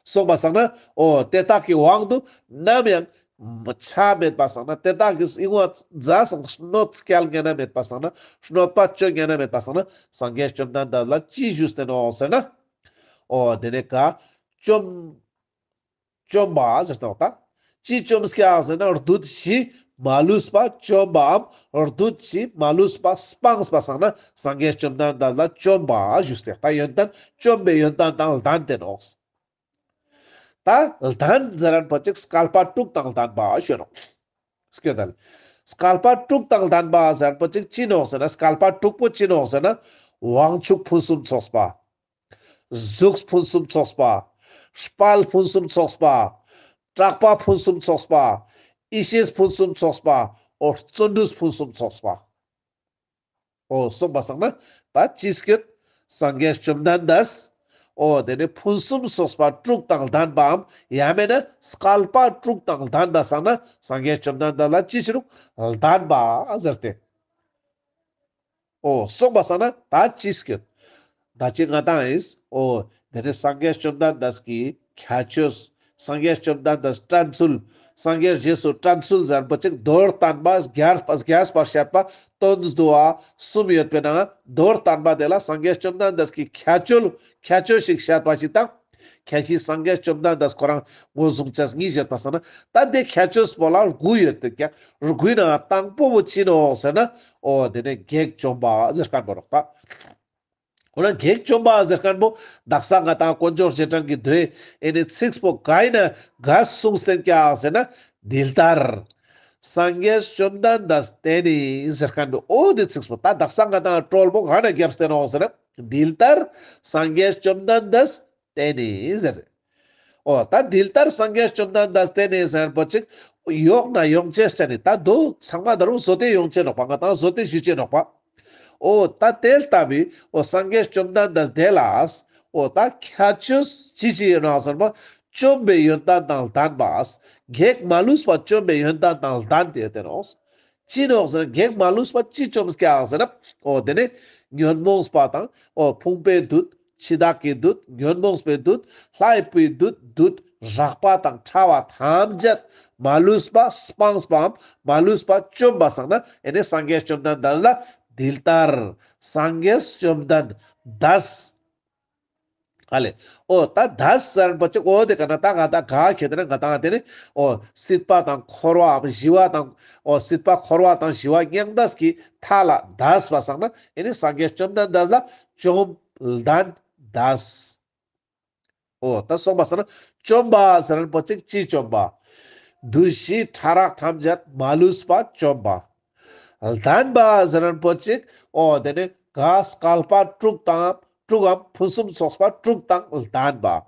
སོང་པ་སང་ན་འོ་དེ་དག་གི་དབང་དུ་ནམ་ཡང་ཆ་མེད་པ་སང་ན་དེ་དག་གིས་ཨི་ཝང་ཙ་སང་གནོད་སྐྱལ་ཉན་ན་མེད་པ་སང་ན་གནོད་པ་བཅོ་ཉན་ན་མེད་པ་སང་ན་སངས་རྒྱས་བཅོམ་ལྡན་འདས་ལ་ཅི་ཞུས་ཏེ་ནོག་ཟེར་ན། འོ་དེ་ནས་ག་བཅོམ་བཅོམ་པ་ཟེར་ཏེ་ནོག་ད། ཅི་བཅོམ་ཀྱག་ཟེར་ན་བདུད་བཞི་མ་ལུས་པ་བཅོམ་པའམ་བདུད་བཞི་མ་ལུས་པ་སྤངས་པ་སང་ན་སངས་རྒྱས་བཅོམ་ལྡན་འདས་ལ་བཅོམ་པ་ཞུས་ཏེ་ད་ཡོན་ཏན་བཅོམ་པའི་ཡོན་ཏན་དང་ལྡན་ཏེ་ནོག། ད་ལྡན་ཟེར་མཁན་པོ་ཅིག་བསྐལ་པ་དྲུག་དང་ལྡན་པ་ཞུ་ནོག། སྐྱོད་ད་ལེ། བསྐལ་པ་དྲུག་དང་ལྡན་པ་ཟེར་མཁན་པོ་ཅིག་ཅི་ནོག་ཟེར་ན་བསྐལ་པ་དྲུག་པོ་ཅི་ནོག་ཟེར་ན་དབང་ཕྱུག་ཕུན་སུམ་ཚོགས་པ། གཟུགས་ཕུན་སུམ་ཚོགས་པ། དཔལ་ཕུན་སུམ་ཚོགས་པ། གྲགས་པ་ཕུན་སུམ་ཚོགས་པ། ཡེ་ཤེས་ཕུན་སུམ་ཚོགས་པ། འོ་བརྩོན་འགྲུས་ཕུན་སུམ་ཚོགས་པ། འོ་སོང་པ་སང་ན་ད་ཅི་སྐྱོད། སངས་རྒྱས་བཅོམ་ལྡན་འདས། འོ་དེ་ནས་ཕུན་སུམ་ཚོགས་པ་དྲུག་དང་ལྡན་པའམ་ཡང་མེད་ན་བསྐལ་པ་དྲུག་དང་ལྡན་པ་སང་ན་སངས་རྒྱས་བཅོམ་ལྡན་འདས་ལ་ཅི་ཞུ་རུག་ལྡན་པ་ཟེར་ཏེ། འོ་སོང་པ་སང་ན་ད་ཅི་སྐྱོད། ད་ཅི་ང་དང་ཨིན། འོ་དེ་ནས་སངས་རྒྱས་བཅོམ་ལྡན་འདས་ཀྱི་ཁྱད་ཆོས། སངས་རྒྱས་བཅོམ་ལྡན་འདས་བཀྲ་ཚུལ། སངས་རྒྱས་རྗེས་སུ་བཀྲ་ཚུལ་ཟེར་མཁན་པོ་ཅིག་མདོར་བསྟན་པ་རྒྱས་པ་རྒྱས་པར་བཤད་པ་དོན་བསྡུ་བ་གསུམ་ཡོད་པའི་ནང་མདོར་བསྟན་པ་དེ་ལ་སངས་རྒྱས་བཅོམ་ལྡན་འདས་ཀྱི་ཁྱད་ཆོས་ཁྱད་ཆོས་ཤིག་བཤད་པ་ཞིག་དང་། ཁྱད་ཆོས་སངས་རྒྱས་བཅོམ་ལྡན་འདས་ཁོ་རང་ངོས་བཟུང་ཅེས་གཉིས་བཤད་པ་སང་ན་ད་དེ་ཁྱད་ཆོས་པོ་ལ་དགུ་ཡོད་དེ་ཀྱང་དགུའི་ནང་དང་པོ་བོ་ཅི་ནོག་ཟེར་ན། འོ་དེ་ནས་གེགས་བཅོམ་པ་ཟེར་མཁན་པོ་རོགས་པ། འོ་ན་གེགས་བཅོམ་པ་ཟེར་མཁན་པོ་དག་ས་ང་དང་དཀོན་མཆོག་རྗེས་དྲན་གྱི་མདོའི་ཨེ་ནི་ཚིགས་པོ་ག་ཨིན་ན་ག་གསུངས་ཏེ་ཀྱག་ཟེར་ན། འདི་ལྟར་སངས་རྒྱས་བཅོམ་ལྡན་འདས་བསྟེན་ནས་ཟེར་མཁན་པོ་འོ་དེ་ཚིགས་པོ་ད་དག་ས་ང་དང་གྲོལ་པོ་ག་ན་རྒྱབ་སྟེ་ནོག་ཟེར་ན། འདི་ལྟར་སངས་རྒྱས་བཅོམ་ལྡན་འདས་བསྟེན་ནས་ཟེར། འོ་ད་འདི་ལྟར་སངས་རྒྱས་བཅོམ་ལྡན་འདས་བསྟེན་ནས་ཟེར་མཁན་པོ་ཅིག་ཡོག་ན་ཡོང་ཅེས་ཅན་ནི་ད་དོ་ཚང་མ་ད་རུང་བཟོ་སྟེ་ཡོང་ཅེས་ནོག་པ། ང་དང་བཟོ་སྟེ་ཞུ་ཅེས་ནོག་པ། འོ་ད་དེ་ལྟ་བུའི་འོ་སངས་རྒྱས་བཅོམ་ལྡན་འདས་དེ་ལ་འོ་ད་ཁྱད་ཆོས་ཅི་ཞིག་ཡོད་ནོག་ཟེར་ན། བཅོམ་པའི་ཡོན་ཏན་དང་ལྡན་པ། གེགས་མ་ལུས་པ་བཅོམ་པའི་ཡོན་ཏན་དང་ལྡན་ཏེ་ཡོད་དེ་ནོག། ཅི་ནོག་ཟེར་ན་གེགས་མ་ལུས་པ་ཅི་བཅོམ་ཀྱག་ཟེར་ན། འོ་དེ་ནི་ཉོན་མོངས་པ་དང་འོ་ཕུང་པོའི་བདུད། འཆི་བདག་གི་བདུད། ཉོན་མོངས་པའི་བདུད། ལྷའི་བུའི་བདུད། བདུད་རགས་པ་དང་ཕྲ་བ་ཐམས་ཅད་མ་ལུས་པ་སྤངས་པའམ་མ་ལུས་པ་བཅོམ་པ་སང་ན་ཨེ་ནི་སངས་རྒྱས་བཅོམ་ལྡན་འདས་ལ་འདི་ལྟར་སངས་རྒྱས་བཅོམ་ལྡན་འདས། ཧ་ལེ། འོ་ད་འདས་ཟེར་མཁན་པོ་ཅིག་འོ་དེ་ག་ན་ད་ང་ད་ག་ཁེ་ཏེ་ན་ང་ད་དེ་ནི་འོ་སྲིད་པ་དང་འཁོར་བའམ་ཞི་བ་དང་འོ་སྲིད་པ་འཁོར་བ་དང་ཞི་བ་མྱང་འདས་ཀྱི་མཐའ་ལ་འདས་པ་སང་ན་ཨེ་ནི་སངས་རྒྱས་བཅོམ་ལྡན་འདས་ལ་བཅོམ་ལྡན་འདས། འོ་ད་སོང་པ་སང་ན་བཅོམ་པ་ཟེར་མཁན་པོ་ཅིག་ཅི་བཅོམ་པ། བདུད་བཞི་ཕྲ་རགས་ཐམས་ཅད་མ་ལུས་པ་བཅོམ་པ། ལྡན་པ་ཟེར་མཁན་པོ་ཅིག་འོ་དེ་ནི་ག་བསྐལ་པ་དྲུག་དང་དྲུག་གམ་ཕུན་སུམ་ཚོགས་པ་དྲུག་དང་ལྡན་པ།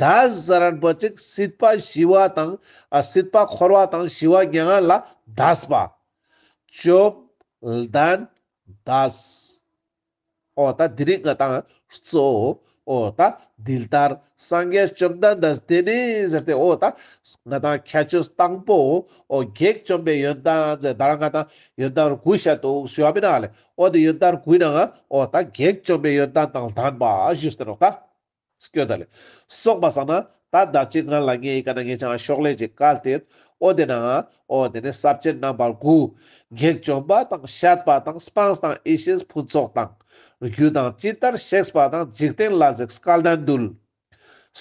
འདས་ཟེར་མཁན་པོ་ཅིག་སྲིད་པ་ཞི་བ་དང་ཨ་སྲིད་པ་འཁོར་བ་དང་ཞི་བ་མྱ་ངན་ལས་འདས་པ། བཅོམ་ལྡན་འདས། འོ་ད་དེ་རིང་ང་ཏང་གཙོ་བོ་འོ་ད་འདི་ལྟར་སངས་རྒྱས་བཅོམ་ལྡན་འདས་དེ་ནི་ཟེར་ཏེ་འོ་ད་ང་ཏང་ཁྱད་ཆོས་དང་པོ་འོ་བགེགས་བཅོམ་པའི་ཡོན་ཏན་ཟེར་ད་རང་ང་ཏང་ཡོན་ཏན་དགུ་བཤད་དོ་ཞུ་བ་མིན་ན་ལེ། འོ་དེ་ཡོན་ཏན་དགུའི་ནང་ང་འོ་ད་བགེགས་བཅོམ་པའི་ཡོན་ཏན་དང་ལྡན་པ་ཞུས་ཏེ་ནོག་ད། སྐྱོད་ད་ལེ། སོང་པ་སང་ན་ད་ད་ཅི་ང་ལ་ངའི་ཀ་ན་ངའི་ཅང་ཤོག་ལེ་ཅིག་བཀལ་ཏེ་ཡོད། འོ་དེ་ནང་འོ་དེ་ནི་ས་བཅད་རྣམ་པ་དགུ། བགེགས་བཅོམ་པ་དང་བཤད་པ་དང་སྤངས་དང་ཡེ་ཤེས་ཕུན་ཚོགས་དང་། རྒྱུ་དང་ཇི་ལྟར་གཤེགས་པ་དང་། འཇིག་རྟེན་ལ་གཟིགས་སྐལ་ལྡན་འདུལ།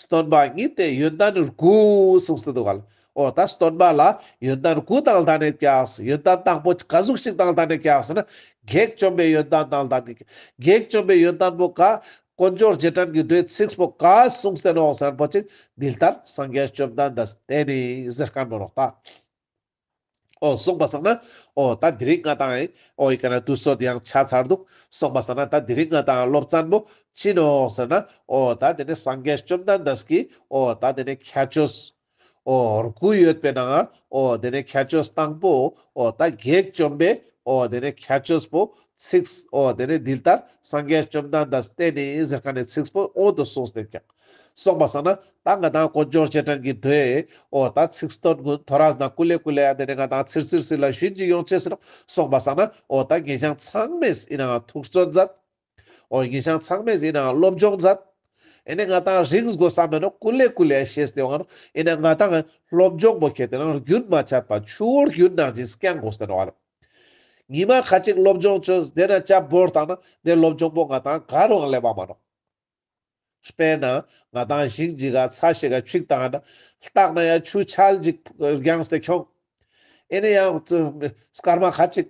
སྟོན་པ་ཉིད་དེ་ཡོན་ཏན་དགུ་གསུངས་ཏེ་འདུག་ག་ལེ། འོ་ད་སྟོན་པ་ལ་ཡོན་ཏན་དགུ་དང་ལྡན་ནེ་ཀྱག། ཡོན་ཏན་དང་པོ་ག་ཟུག་ཞིག་དང་ལྡན་ནེ་ཀྱག་ཟེར་ན་བགེགས་བཅོམ་པའི་ཡོན་ཏན་དང་ལྡན་ནེ་ཀྱག། བགེགས་བཅོམ་པའི་ཡོན་ཏན་པོ་ག་དཀོན་མཆོག་རྗེས་དྲན་གྱི་མདོའི་ཚིགས་པོ་ག་གསུངས་ཏེ་ནོག་ཟེར་པོ་ཅིག་འདི་ལྟར་སངས་རྒྱས་བཅོམ་ལྡན་འདས་དེ་ནི་ཟེར་མཁན་པོ་ནོག་ད། འོ་སོང་པ་སང་ན་འོ་ད་དེ་རིང་ང་ཏང་འོ་ཡི་ཀ་ན་དུས་ཚོད་ཡང་ཆ་ཚར་འདུག། སོང་པ་སང་ན་ད་དེ་རིང་ང་ཏང་སློབ་ཚན་པོ་ཅི་ནོག་ཟེར་ན་འོ་ད་དེ་ནི་སངས་རྒྱས་བཅོམ་ལྡན་འདས་ཀྱི་འོ་ད་དེ་ནི་ཁྱད་ཆོས་འོ་དགུ་ཡོད་པའི་ནང་འོ་དེ་ནི་ཁྱད་ཆོས་དང་པོ་འོ་ད་བགེགས་བཅོམ་པའི་འོ་དེ་ནི་ཁྱད་ཆོས་པོ་ཚིགས། འོ་དེ་ནི་འདི་ལྟར་སངས་རྒྱས་བཅོམ་ལྡན་འདས་དེ་ནི་ཟེར་མཁན་ནི་ཚིགས་པོ་འོ་དོ་གསུངས་ཏེ་ཀྱག། སོང་པ་སང་ན་ད་ང་ཏང་དཀོན་མཆོག་རྗེས་དྲན་གྱི་མདོའི་འོ་ད་ཚིག་དོན་ཀུན་ཐོ་རས་ནང་ཀུ་ལེ་ཀུ་ལེ་ཡ་དེ་ནི་ང་ཏང་ཚིར་ཚིར་ཚིར་ལ་ཞུན་ཅིག་ཡོང་ཅེས་ཟེར་ནོག། སོང་པ་སང་ན་འོ་ད་ངེད་ཅག་ཚང་མས་ཡིན་ནའང་ཐུགས་བརྩོན་མཛད། འོ་ངེད་ཅག་ཚང་མས་ཡིན་ནའང་སློབ་སྦྱོང་མཛད། ཨེ་ནི་ང་ཏང་རིང་དགོས་ས་མེད་ནོག། ཀུ་ལེ་ཀུ་ལེ་ཤེས་ཏེ་ཡོང་ང་ནོག། ཨེ་ནི་ང་ཏང་སློབ་སྦྱོང་པོ་ཁྱེར་ཏེ་ན་རྒྱུན་མ་ཆད་པ་ཆུ་བོ་རྒྱུན་ནང་བཞིན་སྐྱང་དགོས་ཏེ་ནོག་ཨ་ལེ། ཉི་མ་ཁ་ཅིག་སློབ་སྦྱོང་བྱོས་དེ་ན་ཅབ་བོར་བཏང་ན་དེ་སློབ་སྦྱོང་པོ་ང་ཏང་ག་རུའང་སླེབས་པ་མ་ནོག། དཔེར་ན་ང་ཏང་ཞིང་ཅིག་ག་ཚ་ཞིག་ག་ཆུ་བཏང་ན་ལྟག་ན་ཡ་ཆུ་ཆལ་ཅིག་རྒྱངས་ཏེ་ཁྱོང་། ཨེ་ནི་ཡང་སྐར་མ་ཁ་ཅིག་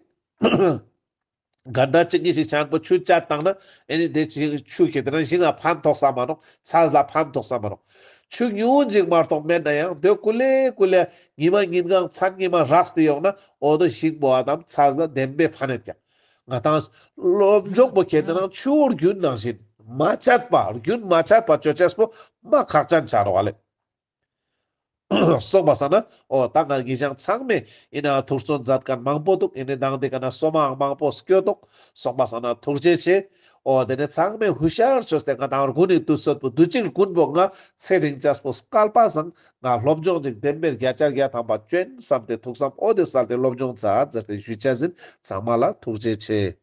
ག་འདྲ་ཅིག་གི་ཞིག་ཆང་པོ་ཆུ་བཅད་བཏང་ན་ཨེ་ནི་དེ་ཆུ་ཁྱེར་ཏེ་ན་ཞིང་ང་ཕན་ཐོགས་ས་མ་ནོག། ཚས་ལ་ཕན་ཐོགས་ས་མ་ནོག། ཆུ་ཉུང་ཅིག་མ་གཏོགས་མེད་ན་ཡང་དེ་ཀུ་ལེ་ཀུ་ལེ་ཉི་མ་ཉིན་གང་མཚན་ཉི་མ་རགས་ཏེ་ཡོང་ན་འོ་དོ་ཞིང་པོ་ཨ་དམ་ཚས་ལ་བདེན་པའི་ཕན་ཡོད་ཀྱག། ང་ཏང་སློབ་སྦྱོང་པོ་ཁྱེར་ཏེ་ན་ཆུ་བོ་རྒྱུན་ནང་བཞིན་མ་ཆད་པ་རྒྱུན་མ་ཆད་པ་ཅོ་ཅེས་པོ་མ་ཁག་ཅན་ཆ་རོག་ཨ་ལེ། སོང་པ་སང་ན་འོ་ད་ང་ངེད་ཅག་ཚང་མས་ཡིན་ན་ཐུགས་བརྩོན་མཛད་མཁན་མང་པོ་འདུག། ཡིན་ནི་དང་དེ་ཀ་ན་སོ་མའང་མང་པོ་སྐྱོད་འདུག། སོང་པ་སང་ན་ཐུགས་རྗེ་ཆེ། འོ་དེ་ནི་ཚང་མས་ཧུ་ཤར་ཅོས་ཏེ་ང་ཏང་དགུན་ནི་དུས་ཚོད་པོ་དུས་ཅིག་དགུན་པོ་ང་ཚེ་རིང་ཅེས་པོ་སྐལ་པ་བཟང་ང་སློབ་སྦྱོང་ཅིག་བདེན་པའི་བརྒྱ་ཆ་བརྒྱ་ཐམ་པ་ཅོན་བསམ་སྟེ་ཐུགས་བསམ་འོ་དེ་གསལ་ཏེ་སློབ་སྦྱོང་མཛད་ཟེར་ཏེ་ཞུ་ཅེས་ཡིན། ཚང་མ་ལ་ཐུགས་རྗེ་ཆེ།